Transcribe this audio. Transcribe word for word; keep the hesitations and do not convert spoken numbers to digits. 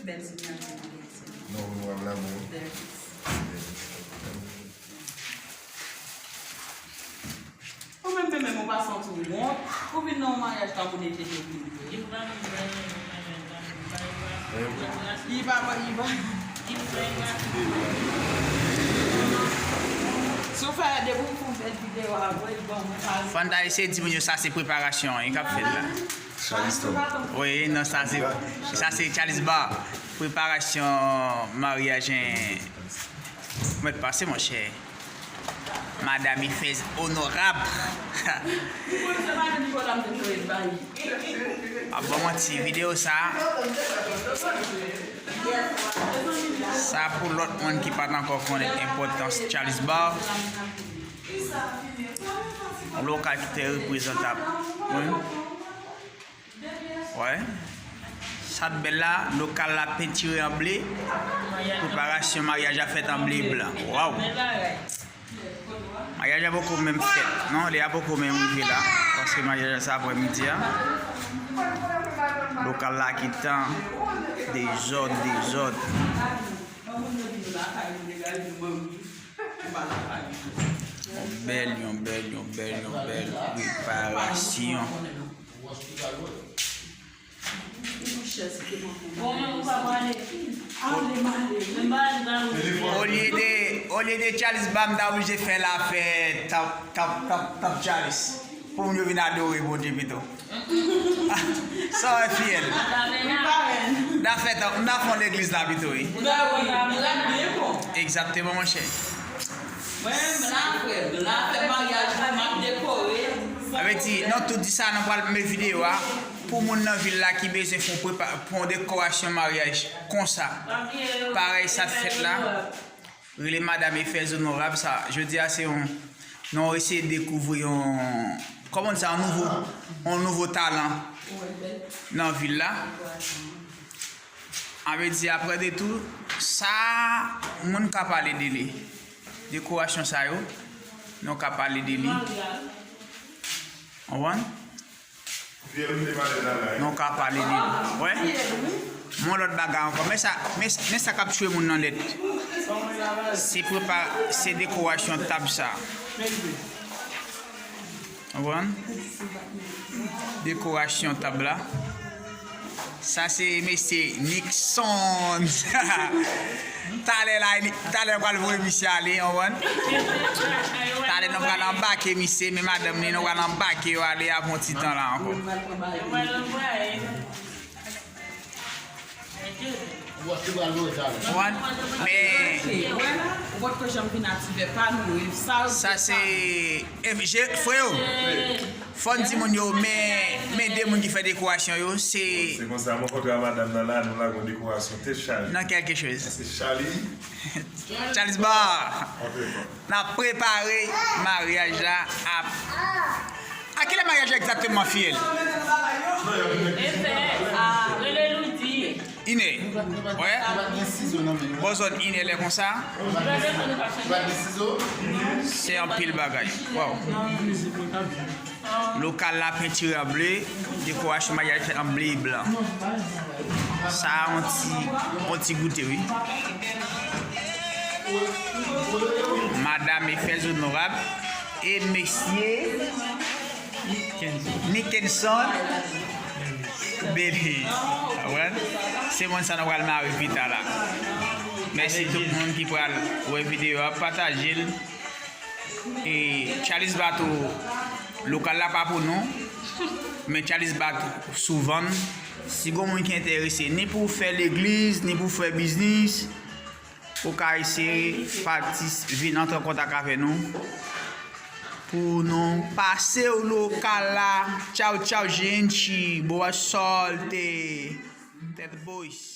Bèl sinyati nan Ayiti. Non, onorab Lamou. Bèl. Ou menm, menm, menm, ou pa santi w wont? Ou vin nan yon maryaj tankou nete te vin. Li pa, li pa. Si w fè, depi w fè yon bèl videyo a vre, li ban mwen pa. Fò n ta eseye di moun yo sa se preparasyon, e k ap fèt la. Charleston. Wi, non, sa se, sa se Charles Bar. Preparasyon maryaj en. Mèt pase, monchè. Madanm Efèz onorab. Ap ban manti, videyo sa. Sa pou lòt moun ki pa t ankò konnen enpòtans Charles Bar. Yon lokal ki trè reprezantab. Wi. Wè. Sa t bèl la, lokal la pentire an ble. Preparasyon maryaj la fèt an ble e blan. Waw! Maryaj la poko menm fèt. Non, li a poko menm rive la. Paske maryaj la se aprè midi a. Lokal la ki tan dezòd, dezòd. Yon bèl, yon bèl, yon bèl, yon bèl preparasyon. Olye de, olye de Charles Bar, m ta oblije fè l afè Top, Top, Top, Top Charles. Pou moun yo vin adore Bondye pito. Sa w wè, fiyèl? N a fè tan, n a fè yon legliz la pito, wi. Egzakteman, monchè. Mwen menm la, frè m, la fè maryaj mwen, m ap dekore. Sa vle di, nan tout di sa, nou pral met videyo a pou moun nan vil la ki bezwen fè yon prepa-, fè yon dekorasyon maryaj konsa. Parèy sa t fèt la. Rele madanm Efèz onorab sa. Jodi a se yon, nou eseye dekouvri yon, kòman di sa, yon nouvo, yon nouvo talan nan vil la. An vle di, aprè de tou, sa moun ka pale de li. Dekorasyon sa yo, nou ka pale de li. Konprann? Nou ka pale de li. Wè? Yon lòt bagay ankò. Men sa, men, men sa k ap tchwe moun nan lèt. Se prepa-, se dekorasyon tab sa. Konprann? Dekorasyon tab la. Sa se mesye Nixon. Talè la, li, talè yo pral voye misye ale, w konprann? Talè nou pral anbake misye, men madanm li, nou pral anbake yo ale, ap yon ti tan la ankò. Konprann? Men sa se, eh, je, freo, fò n di moun yo, men, men de moun ki fè dekorasyon yo, se... Se konsa, mwen kontre a madanm nan la, nou lage yon dekorasyon tèt chaje. Nan kèlke choz. Se Charlie. Charles Bar. N ap prepare maryaj la ap. A kilè maryaj la egzakteman, fiyèl? Efèz, a, rele Loudy. Inè. Wè. Bò zòn inè lè konsa. Se anpil bagay. Waw. Lokal la pentire an ble, dekorasyon maryaj fèt an ble e blan. Sa a yon ti, yon ti goute, wi. Madanm Efèz onorab e mesye Nickenson Bele. Konprann? Se moun sa nou pral mare pita la. Mèsi tout moun ki pral wè videyo a, pataje l. E Charles Bar tou, lokal la pa pou nou, men Charles Bar tou sou vann. Si gon moun ki enterese, ni pou fè legliz, ni pou fè biznis, ou ka eseye patis-, vin antre an kontak avè nou. Pou nou pase w lokal la. Tchaw, tchaw, gente. Boa sorte. Tèt boys.